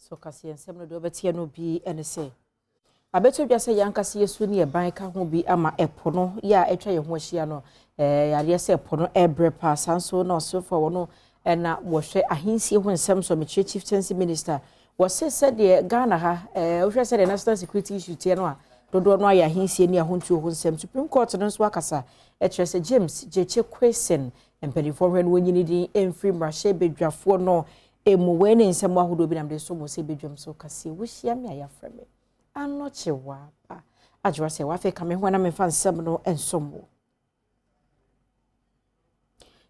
So kaseɛ nsɛm no deɛ wobɛteɛ no bi ne sɛ abɛtɔ dwa sɛ yɛn ankasa yɛsu ne yɛban ka ho bi ama ɛpo no yɛ a atwa yɛn ho ahyia no yareɛ sɛ ɛpo no ɛbrɛ paa. Saa nso na ɔsefo a wɔno ɛna wɔhwɛ ahensie ho nsɛm so, mekyerɛ Chieftaincy Minister, wɔse sɛdeɛ Ghana ha wohwɛ sɛdeɛ national security issue teɛ no a, dodoɔ no ayɛ ahensie ne ahontuo ho nsɛm. Supreme Court no nso akasa ɛkyerɛ sɛ James Gyekye Quayson, mpanimfoɔ hwɛ no wɔnyini din mfiri mmarahyɛ badwafoɔ no emu. Wei ne nsɛm ahodoɔ bi nam de so mo sɛ badwam so kaseɛ. Wohyia me a, yɛafrɛ me Anɔkye Waaba agyewa sɛ wafei ka me ho na memfa nsɛm no nsom wo.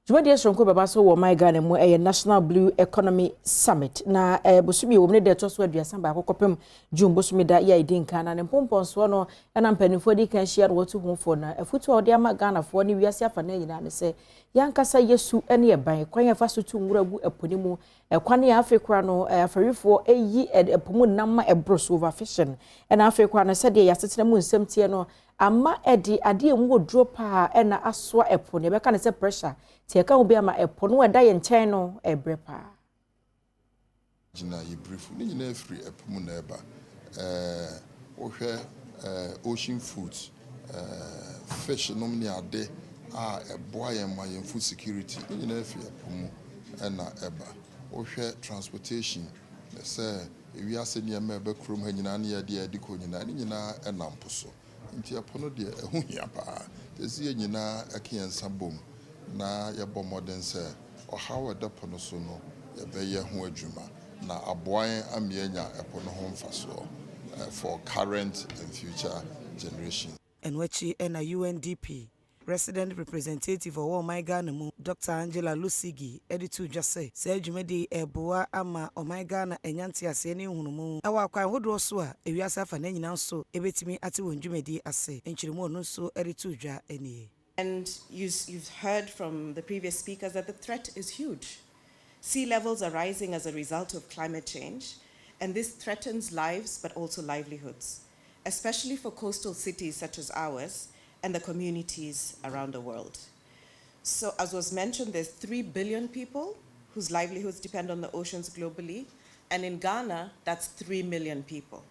Dwumadie soronko bɛba so wɔ ɔman Ghana mu, ɛyɛ National Blue Economy Summit, na bosomi wɔ mu ne deɛ ɛtɔ so 31 kɔpem June bosomi da yɛ a ɛdi nkan. Na ne mpɔmpɔnsoɔ no ɛna mpanimfoɔ di kan hyia no wɔtu ho fo, na afutuo a wɔde ama Ghanafoɔ ne wiase afa no nyinaa ne sɛ yɛankasa yɛsu ne ɛban kwan yɛfa so tu nwura gu ɛpo ne mu, ɛkwan yɛ afei koraa no afarifoɔ ɛyi ɛpo mu nam ma ɛboro so, overfishing, ɛna afei koraa no sɛdeɛ yɛasetena mu nsɛm teɛ no ama ɛde adeɛ mu wɔ duro paa ɛna asoa ɛpo no, yɛbɛka ne sɛ pressure tí ɛka ho bi ama ɛpo no ɛda yɛn nkyɛn no ɛbrɛ paa. Gyina yɛ brifo ne nyinaa firi ɛpo mu na ɛba. Wohwɛ ocean foods, fish nom ne ade a ɛboa yɛn ma yɛn food security ne nyinaa firi ɛpo mu ɛna ɛba. Wohwɛ transportation, sɛ ewiase nneɛma a ɛbɛ kurom ha nyinaa ne yɛde yɛde kɔ nyinaa ne nyinaa ɛnam po so. Nti ɛpo no deɛ, ɛho hia paa. Tɛsi yɛn nyinaa ɛka yɛn nsa bom na yɛbɔ mmɔden sɛ ɔhaw a ɛda po no so no, yɛbɛyɛ ho adwuma na aboa yɛn ama yɛanya ɛpo no ho mfasoɔ for current and future generations. Ɛno akyi ɛna UNDP Resident Representative ɔwɔ ɔman Ghana mu, Dr Angela Lusigi, de to dwa sɛ saa dwumadi ɛboa ama ɔman Ghana anya nteaseɛ ne nhunumu ɛwɔ akwan ahodoɔ so a ewiase afa ne nyinaa nso ɛbɛtumi ate wɔn dwumadi ase. Nkyerɛmu ɔno nso de to dwa nie. And you've heard from the previous speakers that the threat is huge. Sea levels are rising as a result of climate change, and this threatens lives but also livelihoods, especially for coastal cities such as ours and the communities around the world. So, as was mentioned, there's 3 billion people whose livelihoods depend on the oceans globally, and in Ghana, that's 3 million people.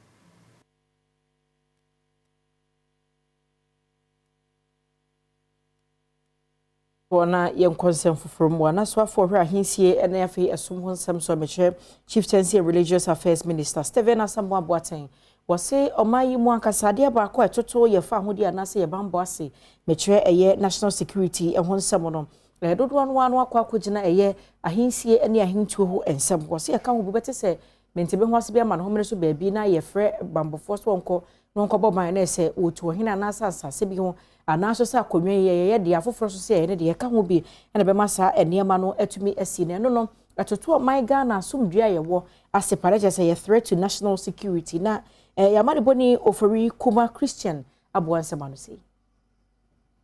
Na yɛnkɔ nsɛm foforɔ mu. Anasoafoɔ hwɛ ahensie ne afei ɛsom ho nsɛm so, mekyerɛ Chieftaincy and Religious Affairs Minister Stephen Asamoah Boateng, wɔse ɔman yi mu ankasa adeɛ baako a ɛtoto yɛfa ahodie anaasɛ yɛbambɔ ase, mekyerɛ ɛyɛ national security ɛho nsɛm no, dodoɔ no ano akɔ akɔgyina ɛyɛ ahensie ne ahentuo ho nsɛm. Wɔse ɛka ho bi bɛte sɛ mente ho ase bi ama ne homene so baabi na yɛfrɛ bambɔfoɔ so wɔnkɔ na wɔnkɔbɔ ban na ɛsɛ wɔtu ɔhene anaasɛ asase bi ho anaasɛ sɛ akonnwa yi yɛyɛ deɛ afoforɔ so sɛ ɛyɛ ne deɛ ɛka ho bi ɛna bɛma saa nneɛma no atumi asi. Na ɛno no ɛtoto ɔman Ghana asomdua a yɛwɔ ase pa kyerɛ sɛ yɛ threat to national security. Na yɛama ne bɔne Ofori Kuma Christian aboa nsɛm ano sei.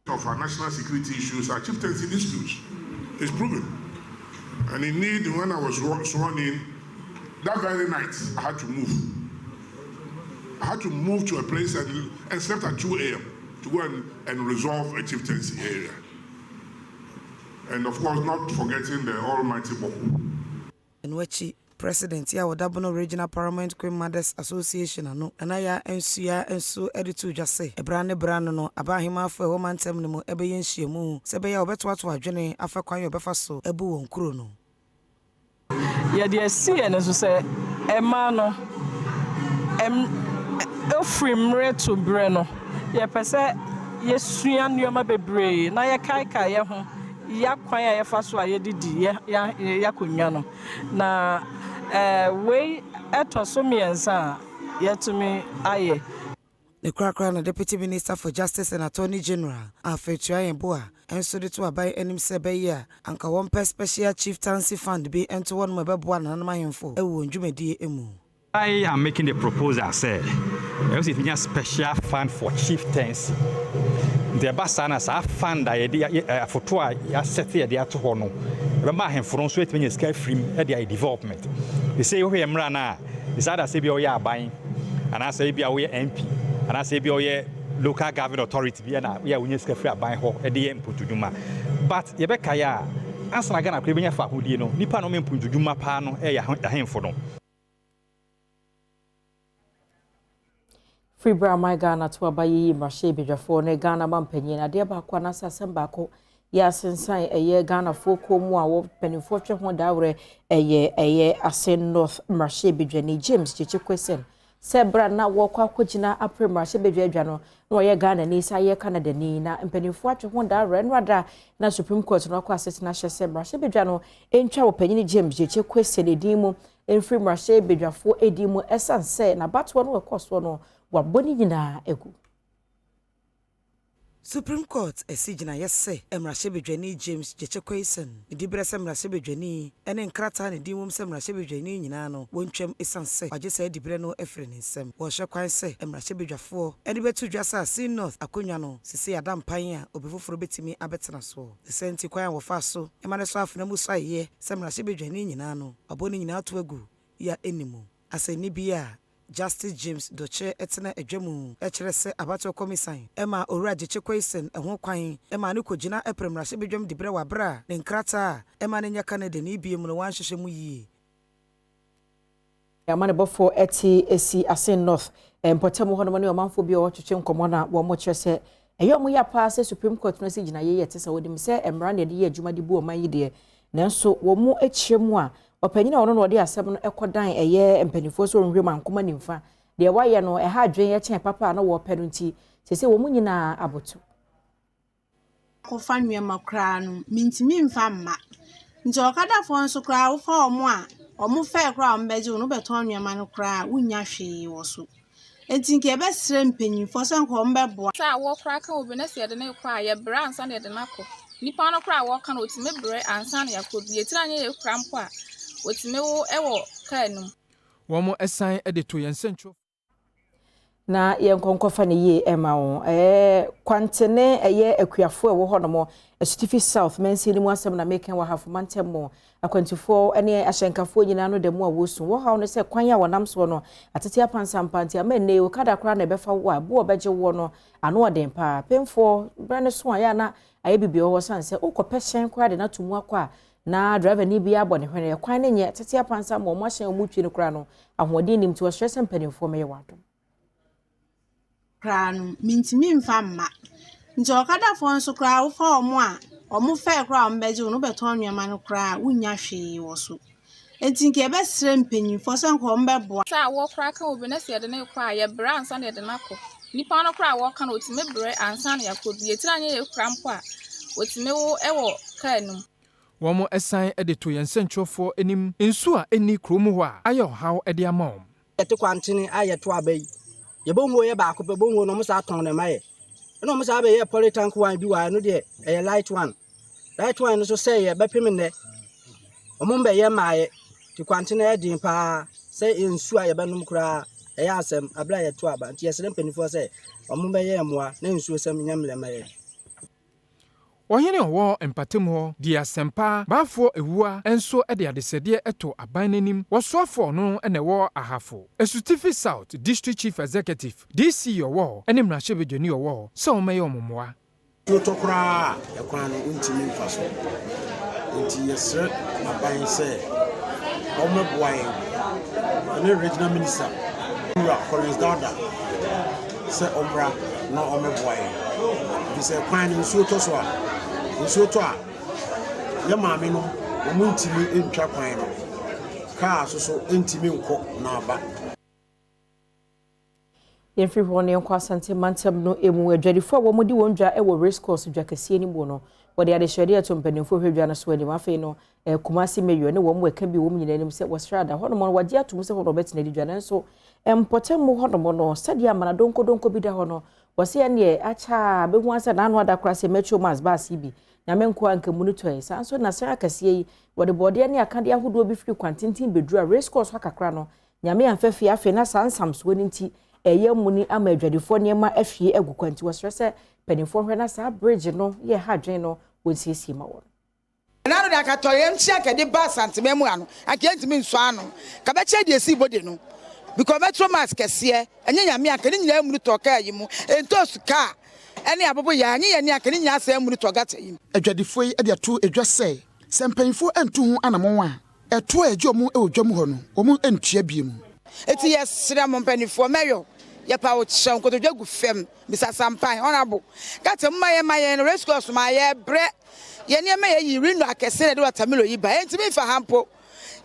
Of our national security issues are chieftaincy disputes. It's proven. And indeed, when I was sworn in, that very night, I had to move. I had to move to a place and slept at 2 a.m. to go and resolve a chieftaincy area. And of course, not forgetting the almighty Bawku. Ɛno akyi, President a wɔda Bono Regional Paramount Queen Mothers Association ano, Nana Yaa Nsua, nso de to dwa sɛ ɛbra ne bra no abahemafo a ɛwɔ mantam no mu ɛbɛyɛ nhyiamu sɛ ɛbɛyɛ a wɔbɛtoato adwene afa kwan a wɔbɛfa so abu wɔn kuro no. Yɛde asi yɛn so sɛ ɛmaa no ɛfiri mmerɛ to berɛ no, yɛpɛ sɛ yɛsua nneɛma bebree na yɛkaekae yɛ ho yɛakwan a yɛfa so a yɛdidi yɛ akonnwa no. Na wei ɛtɔ so mmiɛnsa a yɛtumi ayɛ. Ne korakora na Deputy Minister for Justice and Attorney General Alfred Tuah-Yeboah nso de to aban anim sɛ ɛbɛyɛ a anka wɔmpɛ special chieftaincy fund bi nto hɔ nom ɛbɛboa nananom ahemfo ɛwɔ wɔn dwumadie mu. I am making the proposal sɛ ɛwɔ sɛ yɛnya special fund for chieftaincy. Nti ɛba saa na saa fund a yɛde afoto a yɛasɛte yɛde ato hɔ no ɛbɛma ahemfo no nso atumi anya sika afiri mu de ayɛ development. Ɛsɛ wohwɛ yɛ mmara no a, ɛsaa da sɛ bi a woyɛ aban anaasɛ bi a woyɛ MP anaasɛ bi a woyɛ local government authority bi na woyɛ a wonya sika firi aban hɔ de yɛ mpuntudwuma. But yɛbɛkaeɛ a, ansa na Ghana koraa yɛbɛnya fa ahodie no, nipa na ɔma mpuntudwuma paa no ɛyɛ ahemfo no. Firi berɛ a ɔman Ghana to aba yiyi mmarahyɛbadwafoɔ ne Ghana mampanyin, adeɛ baako anaasɛ asɛm baako yɛ asensan ɛyɛ Ghanafoɔ kuo mu a wɔ mpanimfoɔ twe ho daawerɛ ɛyɛ ɛyɛ Asen North mmarahyɛbadwani James Gyekye Quayson sɛ berɛ a na wɔrekɔ akɔgyina apere mmarahyɛbadwa adwa no na ɔyɛ Ghanani san yɛ Canadani na mpanimfoɔ atwe ho daawerɛ ɛno ada na Supreme Court no akɔ asetena hyɛ sɛ mmarahyɛbadwa no ntwa ɔpanyini James Gyekye Quayson edin mu mfiri mmarahyɛbadwafoɔ edin mu ɛsiane sɛ n'abatoɔ no ɛkɔ soɔ no wabɔ ne nyinaa agu. Supreme Court asi gyinaeɛ sɛ Mmarahyɛbadwani James Gyekye Quayson ne diberɛ sɛ mmarahyɛbadwani ne nkrataa a ne din wom sɛ mmarahyɛbadwani nyinaa no wɔntwam esiane sɛ wagye saa diberɛ no afiri ne nsam. Wɔrehwɛ kwan sɛ mmarahyɛbadwafoɔ de bɛto dwa sɛ Assin North akonnwa no sesei ada mpan a obi foforɔ bɛtumi abɛtena soɔ. Ne saa nti kwan a wɔfaa so ma no sɔ afena mu suaeɛ sɛ mmarahyɛbadwani nyinaa no wabɔ ne nyinaa ato agu yi a ɛnni mu. Asɛnnibea a Justice James Dotse tena adwa mu kyerɛ sɛ abatoɔ kɔmisan maa Owura Gyekye Quayson ho kwan maa no kɔgyina pere mmarahyɛbadwam diberɛ wɔ aberɛ a ne nkrataa a ɛma no nyɛ Canadani biom no wanhyehyɛ mu yie. Amanebɔfoɔ te si Asin North mpɔtam hɔnom ne ɔmanfoɔ bi a wɔretwetwe nkɔmmɔ na wɔkyerɛ sɛ ɛyɛ wɔn ya paa sɛ Supreme Court no asi gyinaeɛ yi ɛte sɛ wɔnim sɛ mmara na yɛde yɛ adwuma de bu ɔman yi deɛ nanso wɔn akyerɛ mu a ɔpanyin a ɔno na ɔde asɛm no kɔdan ɛyɛ mpanimfoɔ sɛ ɔnhwɛ mu ankoma nimfa deɛ wayɛ no ɛha adwene ɛkyɛn papa a na wɔrepɛ no nti sɛ wɔn nyinaa aboto. Akɔfa nneɛma koraa no, mentumi mfa mma. Nti ɔkadafoɔ nso koraa wofa wɔn a, wɔn fare koraa a wɔbɛgye wo no, wobɛtɔn nneɛma no koraa a, wonnya hwee wɔ so. Nti nka yɛbɛsrɛ mpanyinfoɔ sɛ nka wɔn bɛboa. Sɛ awɔ koraa ka obi na sɛ yɛde no rekɔ a, yɛbrɛ ansa na yɛde no akɔ. Nipa no koraa a wɔka no, otumi brɛ ansa na yɛakɔ bi. Etiri anyɛ yɛ kora mpo a, otumi wo wɔ kaa no mu. Wɔsan de to yɛn nsɛnkyerɛwfo. Na yɛnkɔ nkɔfa ne yie ɛma wo. Ɛɛ Kwantene ɛyɛ akuafoɔ ɛwɔ hɔ nom Asutifi South mansin no mu asɛm na meka wɔ Ahafo mantam mu. Akwantufoɔ ne ahyɛnkafoɔ nyinaa no da mu a wɔresu. Wɔhaw no sɛ kwan a wɔnam soɔ no atete apansampa nti ama nnɛ yi okada koraa na ɛbɛfa wo a bo a ɔbɛgye woɔ no ano ɔden paa. Pemfoɔ berɛ no so a yɛ a na ayɛ biribi wɔ hɔ sane sɛ wokɔpɛ hyɛn koraa de no ato mu akɔ a na driver ni bi abɔ ne hwene. Ɛkwan no nyɛ tete apansam ma wɔn ahyɛn a wɔtwi no koraa no ahoɔden nim nti wɔsrɛ sɛ mpanimfoɔ mmɛyɛ wɔn adom. Koraa no, mentumi mfa mma. Nti ɔkadafoɔ nso koraa wofa wɔn a, wɔn fare koraa a wɔbɛgye wo no, wobɛtɔn nneɛma no koraa a, wonnya hwee wɔ so. Nti nka yɛbɛsrɛ mpanyinfoɔ sɛ nka wɔn bɛboa. Sɛ awɔ koraa ka obi na sɛ yɛde no rekɔ a, yɛbrɛ ansa na yɛde no akɔ. Nipa no koraa a wɔka no, otumi brɛ ansa na yɛakɔ bi. Etiri anyɛ yɛ kora mpo a, otumi wo wɔ kaa no mu. Wɔsan de to yɛn nsɛnkyerɛwfoɔ anim nsuo a ɛnni kuro mu hɔ a ayɛ ɔhaw de ama wɔn. Yɛte kwantene a yɛto aba yi, yɛ bonhuo yɛ baako pɛ, bonhuo no ɔmo saa tɔn na ɛma yɛ. Ɛna ɔmo saa bɛyɛ polytank one bi wɔ ha, ɛno deɛ ɛyɛ light one. Light one no so sɛ yɛ bɛpem nnɛ, ɔmo mbɛyɛ mmaayɛ. Nti kwantene ɛyɛ den paa sɛ nsuo a yɛbɛnom koraa ɛyɛ asɛm abere a yɛto aba. Nti yɛsrɛ mpanimfoɔ sɛ ɔmo bɛyɛ mmoa na nsuo sɛm nyɛ mmerɛ ma yɛn. Ɔhene a ɔwɔ mpɔtam hɔ dii asɛmpa Baafoɔ Awuah nso de adesrɛdeɛ too aban no anim. Wɔsoafoɔ no na ɛwɔ Ahafo, Asutifi South District Chief Executive, DC ɔwɔ hɔ ne mmarahyɛbadwani ɔwɔ hɔ sɛ wɔmmɛyɛ wɔn mmoa. Nsuo tɔ koraa a, ɛkwan no wontumi mfa so. Nti yɛsrɛ aban sɛ wɔmmɛboa yɛn. Ɛne Regional Minister Wura Collins Dauda sɛ ɔmmra na ɔmmɛboa yɛn. Ɛfiri sɛ kwan no nsuo tɔ so a, nsuo tɔ a, yɛ maame no wɔn ntumi ntwa kwan no. Kaa nso so ntumi nkɔ na aba. Yɛmfiri hɔ na yɛnkɔ Asante mantam no mu. Adwadifoɔ a wɔdi wɔn dwa wɔ Race Course dwa kɛseɛ no mu no, wɔde adehyɛdeɛ ato mpanimfoɔ hwɛ dwa no so anim. Afei no, Kumasi Mayor ne wɔn ɛka bi wɔn nyinaa anim sɛ wɔsrɛ ada. Hɔnom no, wɔagye atom sɛ hɔ na wɔbɛtena adi dwa nanso mpɔtam mu hɔnom no, sɛdeɛ amana donkodonko bi da hɔ no, wɔse ɛneɛ akyɛ a bɛhu asɛ n'ano ada koraa sɛ Metro Mass bus yi bi. Nyame nkoa nka mu no tɔe. Saa nso na sɛn akɛseɛ yi, wɔde bɔɔdeɛ ne akadeɛ ahodoɔ bi firi kwantenten bɛduru a race course hɔ kakra no, Nyame amfa fie afei na saa nsamsoɔ no nti ɛyɛ muni ama adwadifoɔ nneɛma ahwie agu kwa nti wɔsrɛ sɛ mpanimfoɔ nhwɛ na saa bridge no yɛ ha adwene no wɔnsiesie ma wɔn. Ɛna no de anka tɔyɛmkye anka ɛde ba Asanteman mu ha no anka yɛntumi nsɔ ano nka bɛkyɛ deɛ ɛsii bode no because metro mass kɛseɛ ɛnyɛ nyame anka ne nyinaa munu tɔ kaa yi mu ntoosu kaa ɛne abobo yaa ɛnyɛ yɛne anka ne nyinaa sɛɛ munu tɔ gata yi mu. Adwadifoɔ yi de ato dwa sɛ, sɛ mpanyinfoɔ antu ho anamɔn a, Ɛtoɔ a ɛgye wɔn wɔ dwam hɔ no, wɔn ntua biom. Enti yɛsrɛ mo mpaninfoɔ, mɛyɔ. Yɛpa wo kyɛw, nkotodwe gu fam, Mister Sampan, Honourable, ka kyerɛ momma yɛmma yɛn race course ma yɛbrɛ. Yɛn nneɛma yɛyi reno akɛse na ɛde watermelon yi ba, yɛntumi mfa ha mpo.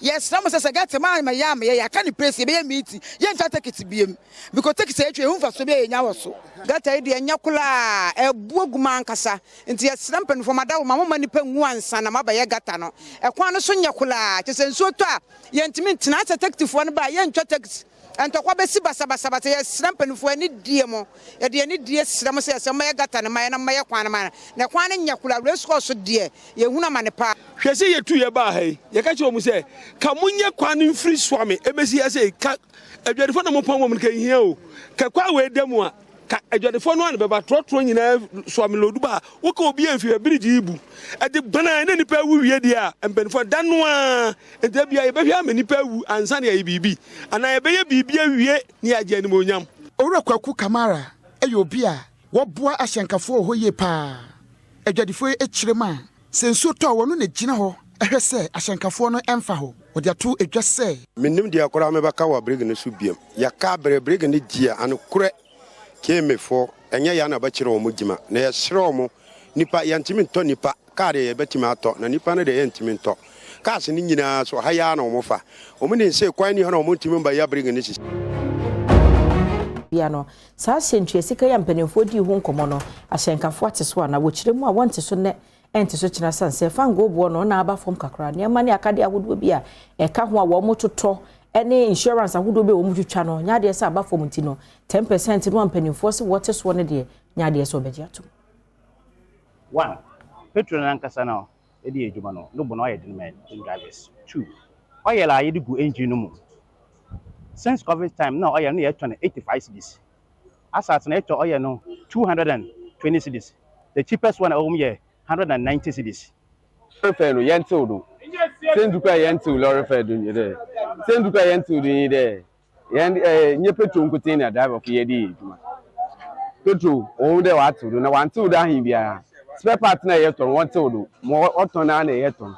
Yɛsrɛ mo sɛ sɛ gɛte mo ama yɛ ameyɛ yɛaka no pesi yɛbɛyɛ meeting yɛntwa tekiti biom because tekiti a yɛtwa yɛhu mfasoɔ bi a yɛnya wɔ so. Gata yi deɛ ɛnyɛ koraa, ɛbu agu mu ankasa. Nti yɛsrɛ mpaninfoɔ madawoma momma nnipa nwu ansa na moabɛyɛ gata no. Ɛkwan no so nyɛ koraa, kyerɛ sɛ nsuo tɔ a yɛntumi ntena. Sɛ tekitifoɔ no ba a yɛntwa tekiti. Ntɔkwa bɛsi basabasabasa. Yɛsrɛ mpaninfoɔ anidie mo, yɛde anidie srɛ mo sɛ yɛsrɛ mo mommɛyɛ gata no ma yɛn na mommɛyɛ kwan no ma yɛn. Na kwan no nyɛ koraa, race course deɛ yɛhunu amane paa. Hwɛ sɛ yɛtuiɛ baa ha yi, yɛka kyerɛɛ wɔn sɛ, Ka monyɛ kwan no mfiri Suame ɛbɛsi ha sei, ka adwadifoɔ na mopam wɔn no, ka nhia o, ka kwan wei da mu a, ka adwadifoɔ no ara na bɛba, trɔtrɔ nyinaa Suame lodu ba a, woka obi amfi hɔ, birigyi yi bu, ɛde gbanaa na nnipa awu wie deɛ a, mpanimfoɔ da no ara, nti da biara yɛbɛhwɛ ama nnipa awu ansa na yɛayɛ biribi, anaa yɛbɛyɛ biribi awie na yɛagye animuonyam. Owura Kwaku Kamara yɛ obi a wɔboa ahyɛnkafoɔ wɔ hɔ yie paa. Adwadifoɔ yi kyerɛ mu a, sɛ nsuo tɔ a wɔno na ɛgyina hɔ hwɛ sɛ ahyɛnkafoɔ no mfa hɔ. Wɔde ato dwa sɛ. Mennim deɛ koraa mebɛka wɔ brege no so biom. Yɛka berɛ brege no gye a, anokorɛ KMA foɔ ɛnyɛ yɛn na bɛkyerɛ wɔn gyima. Na yɛsrɛ wɔn, nipa yɛntumi ntɔ nipa, kaa deɛ yɛbɛtumi atɔ na nipa no deɛ yɛntumi ntɔ. Cars no nyinaa so ha yi ara na wɔn fa. Wɔn nim se kwan nni hɔ na wɔn ntumi mba ya brege no sisi. Bia no, saa hyɛntua sika yi a mpanimfoɔ dii ho nkɔmmɔ no, ahyɛnkafoɔ ate so anaa? Wɔkyerɛ mu a, wɔnte so nnɛ, ɛnte so kyena sane sɛ fangoo boɔ no na aba fam kakra. Nneɛma ne akadeɛ ahodoɔ bi a ɛka ho a wɔtotɔ ne insurance ahodoɔ bi a wɔtwitwa no, nyɛ adeɛ sɛ aba fam nti no, 10 percent no a mpanimfoɔ se wɔte soɔ no deɛ, nyɛ adeɛ sɛ wɔbɛgye atom. One, petrol no ankasa no yɛde yɛ adwuma no, no bo no ayɛ den ma yɛn drivers. Two, oil a yɛde gu engine no mu, since covid time na oil no yɛtɔ no 85 cedis. Asat na yɛtɔ oil no 220 cedis. The cheapest one a ɛwɔ mu yɛ 190 cedis. Lɔre fɛr no, yɛntsew do. Siantsir koraa a yɛnntsew lɔre fɛr do nye dɛ, siantsir koraa a yɛnntsew do nye dɛ, Hɛn eh, nnyɛ petrol nkotsee na driverfo yɛdze yɛ edwuma. Petrol, ɔwɔ mu dɛ wɔatsew do, na wɔanntsew do ahen biara. Spare part no a yɛtɔ no, wɔnntsew do. Ma wɔtɔn ara na yɛtɔn.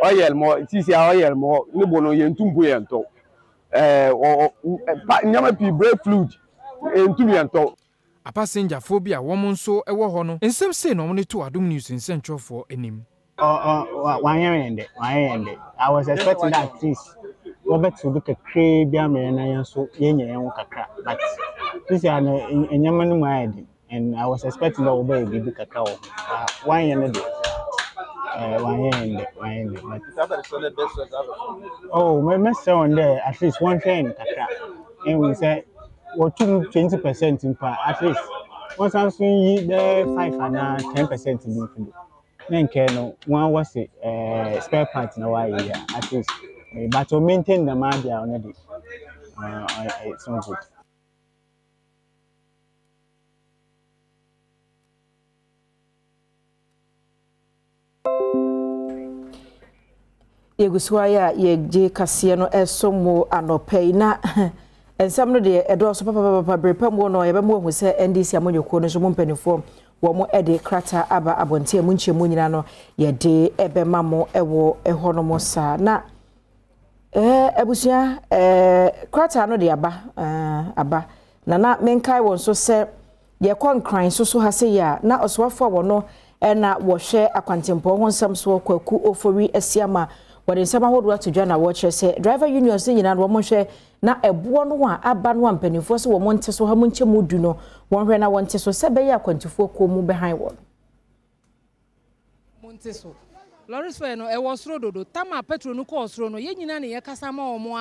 Oil, ma seseiara oil ma no bo no yenntum mpo yɛnntɔ. Eh, ɔ ɔ pa ndzɛmba pii, brake fluid, yenntum yɛnntɔ. Apasengyafo bi a wɔn nso wɔ hɔ no nsɛm sei na wɔde too Adom News nsɛnkyerɛwfoɔ anim. Wanyɛ yɛn dɛ, wanyɛ yɛn dɛ. I was expecting that at least wɔbɛtew do kakraa bi ama yɛn na yɛn nso yɛanya yɛn ho kakra but sisi a no nneɛma no mu ayɛ den and I was expecting that wɔbɛyɛ biribi kakra wɔ ho but wanyɛ no de eh, wanyɛ yɛn dɛ, wanyɛ yɛn dɛ but oh mɛsrɛ wɔn dɛ at least wɔnhwɛ yɛn kakra ehu sɛ wɔtum 20 percent mpo a at least wɔnsan so nyi bɛyɛ 5 anaa 10 percent bi mfi do. Ne nkɛɛ no wɔn wɔse ɛɛ spare part na wɔayɛ yi a at least eh, but o maintain dɛm ade a ɔno de uh, it's not good. Yɛgu so ara a yɛgye kaseɛ no ɛso mu anɔpa yi na nsɛm no deɛ ɛdɔɔso papapapa bere pa mu no yɛbɛma wahu sɛ NDC amanyɔkuo no nso mu mpanimfoɔ wɔn de krataa aba abɔnten a mu nkyɛmu nyinaa no yɛde ɛbɛma mo ɛwɔ ɛhɔ nom saa na ɛɛ abusua ɛɛ krataa no de aba ɛɛ aba na na menkae wɔn nso sɛ Yɛkɔ Nkran nso so ha sei a, na ɔsoafoɔ a wɔno na wɔhwɛ akwantempɔn ho nsɛm soɔ, Kwaku Ofori Asiamah, wɔde nsɛm ahodoɔ ato dwa na wɔkyerɛ sɛ driver unions no nyinaa no wɔn nhwɛ na ɛboɔ no a aba no a mpanimfoɔ sɛ wɔn nte so ha mu nkyɛmu du no wɔnhwɛ na wɔnte so sɛ ɛbɛyɛ akwantufoɔ kuo mu bɛhan wɔn. Monte so. Lɔre fare no, ɛwɔ soro dodo. Tam a petrol no kɔɔ soro no, yɛn nyinaa na yɛkasa ma wɔn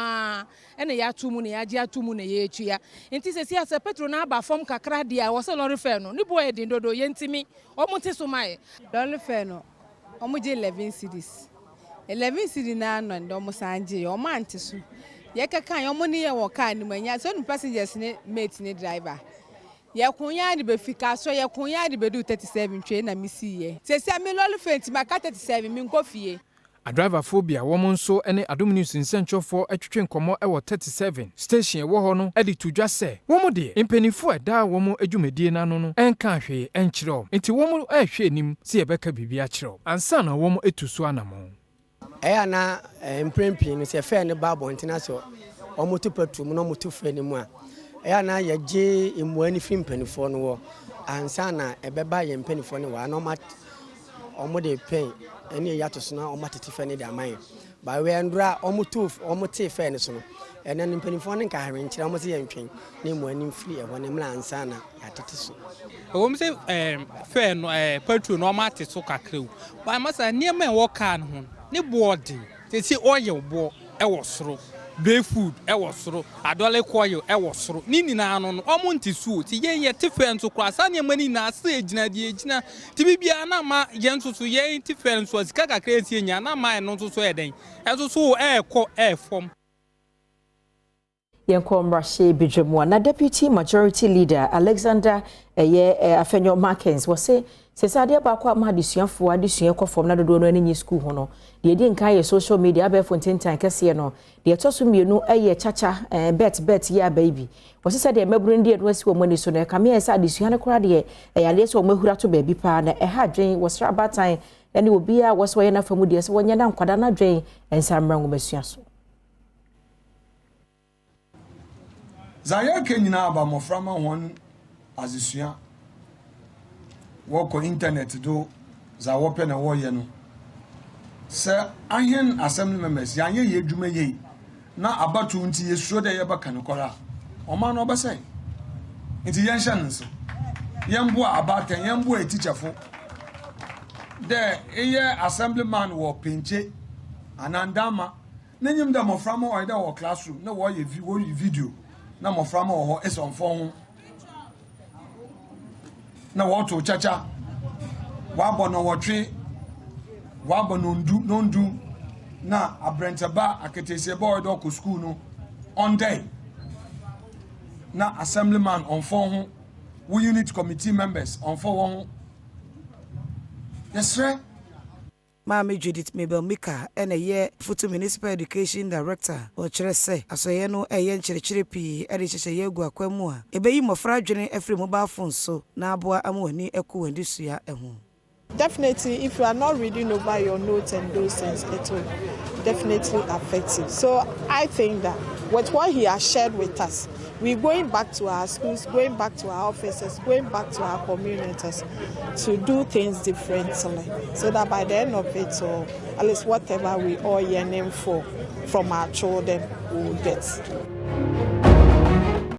ara na yɛato mu na yɛagye ato mu na yɛretua. Nti seesei a sɛ petrol no aba fam kakra deɛ a, ɛwɔ sɛ lɔre fare no, ne bo yɛ den dodo, yɛntumi. Wɔnte so mma yɛn. Lɔre fare no, wɔgye 11 cedis. 11 cedi no ara na ndɛ wɔsan gyeeɛ. Wɔante so. Yɛkɛkaeɛ, wɔne yɛn wɔ kaa no mu, ɛnyɛ sɛ wonim passengers ne mate ne driver. Yɛko yɛ ara de bɛfi Kasoa, yɛko yɛ ara de bɛduu 37 Twei na mesiiɛ. Seesei me lɔre fare nti maka 37, menkɔ fie. Adriverfoɔ bi a wɔn nso ne Adom News nsɛnkyerɛwfoɔ twetwe nkɔmmɔ wɔ 37 station a ɛwɔ hɔ no de to dwa sɛ wɔn deɛ mpanimfoɔ a ɛda wɔn dwumadie no ano no nkaa hwee nkyerɛ wɔn nti wɔn rehwɛ anim sɛ yɛbɛka biribi akyerɛ wɔn ansa na wɔn atu so anamɔn. Ɛyɛ a na mprɛn pii no sɛ fɛɛ no ba abɔnten na sɛ wɔto patrol mu na wɔto fɛɛ no mu a, Ɛyɛ a na yɛgye mmoa no firi mpanimfoɔ no hɔ ansa na ɛbɛba yɛn mpanimfoɔ no hɔ a na wɔde pɛn ne ayi ato so na wɔatete fɛ no de ama yɛn. Ba wɛ ndora a wɔto wɔtee fɛ no so no, ɛnɛ no mpanimfoɔ no nka ahwenkyerɛ wɔn sɛ yɛntwɛn na mmoa no mfiri ɛhɔ no mmra ansa na yɛatete so. Ɛwom sɛ ɛɛ fɛ no ɛɛ petrol no wɔate so kakra o, but ama saa nneɛma a ɛwɔ car no ho no ne boɔ den. Seesei oil boɔ wɔ soro, brake food wɔ soro, hydraulic oil wɔ soro. Ne nyinaa no no, wɔn nte so o. Nti yɛn yɛte fɛ nso koraa, saa nneɛma no nyinaa sɛ egyina deɛ egyina. Nti biribiara na ama yɛn nso so yɛn te fɛ nso a sika kakra a ɛsɛ yɛnya na ama ɛno nso so yɛ dɛn? Ɛnso so ɛrekɔ ɛrefam. Yɛnkɔ mmarahyɛbadwa mu a na Deputy Majority Leader Alexander ɛyɛ Afenyo Markins wɔse sɛ sɛ adeɛ baako a ma adesuafoɔ adesua kɔ fam na dodoɔ no ani nye sukuu ho no, deɛ ɛdi nkan yɛ social media abɛɛfo ntentan kɛseɛ no, deɛ ɛtɔ so mmienu yɛ kyakya bet bet yɛ aba yi bi. Wɔse sɛdeɛ mmabunu no de ɛno asi wɔn ani so no, ɛkame ayɛ sɛ adesua no koraa deɛ ɛyɛ adeɛ sɛ wɔn ahura to baabi paa na ɛha adwen. Wɔsrɛ abaatan ne obiara a wɔsɛ wɔyɛ n'afa mu deɛ sɛ wɔnyɛ na nkwadaa no adwen nsa mmra nwomasua so. Dza yɛreka nyina aba mboframba hɔn adzesua, wɔkɔ internet do dza wɔpɛ na wɔyɛ no. Sɛ ahɛn assembly members yɛannyɛ hɛn edwuma yie na abatow ntsi yesuro dɛ yɛbɛka nokwar a, ɔman no ɔbɛsɛe. Ntsi yɛnhyɛ no nsew, yɛmboa abaatan, yɛmboa etsikyafo dɛ eyɛ assembly man wɔ Penkye anaa Ndama. N'enyim dɛ mboframba ɔyɛ dɛ wɔwɔ classroom na wɔreyɛ vi woriyi video na mboframba wɔ hɔ esɔnfɔw ho na wɔrotow kyakya, wɔabɔ nɔnwɔtwe, wɔabɔ nɔndu nɔndu na aberantsɛba akataasiaba a ɔyɛ dɛ ɔkɔ skuul no ɔnndɛe na assemblyman ɔmmfa ho, wo unit committee members ɔmmfa hɔnho. Yɛserɛ. Maame Judith Mabel Mika na ɛyɛ Foto Municipal Education Director. Ɔkyerɛ sɛ asɔeɛ no reyɛ nkyerɛkyerɛ pii de nhyehyɛeɛ agu akwan mu a ɛbɛyi mmɔfra adwene afiri mobile phones so na aboa ama wɔn ani aku wɔn adesua ho. Definitely if you are not reading over your notes and those things it will definitely affect you. So I think that with what he has shared with us, we're going back to our schools, going back to our offices, going back to our communities to do things differently so that by the end of it all, at least whatever we all yearning for from our children, we will get.